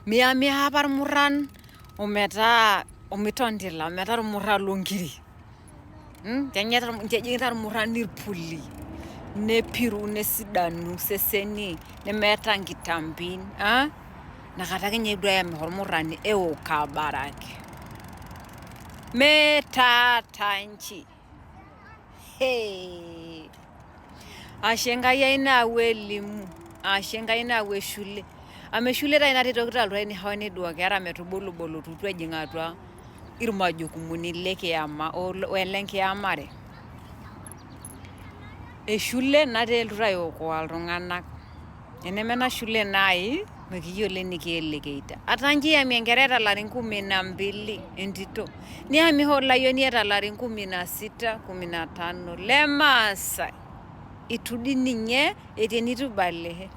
Miyami apa irmurran ometaa omitontila ometaa irmurran lonkiri. Kejing'ita irmurran irpuli nepiru nesidanu iseseni nemeeta nkitambin inakata ake ninye duo eyami ormurrani eo Kabarak. Mee taata nchi. Hee. Ashe Enkai ai naawua elimu, ashe Enkai naawua eshule. Amu eshule taa ina tito kitalu aini hoo niduakera metubulubulutu ejing atua irmajukumuni le kiama o lenkiyamare. Eshule natii elotu aiokoa iltung'anak. Eneme ena shule nai mikiyiolo enikielekeita. Ata nji iyami enkerai eeta larin kumi na mbili entito, niyami hoo olayioni eeta larin kumi na sita, kumi na tano le maasai. Itu dii ninye etii enitu ibalehe.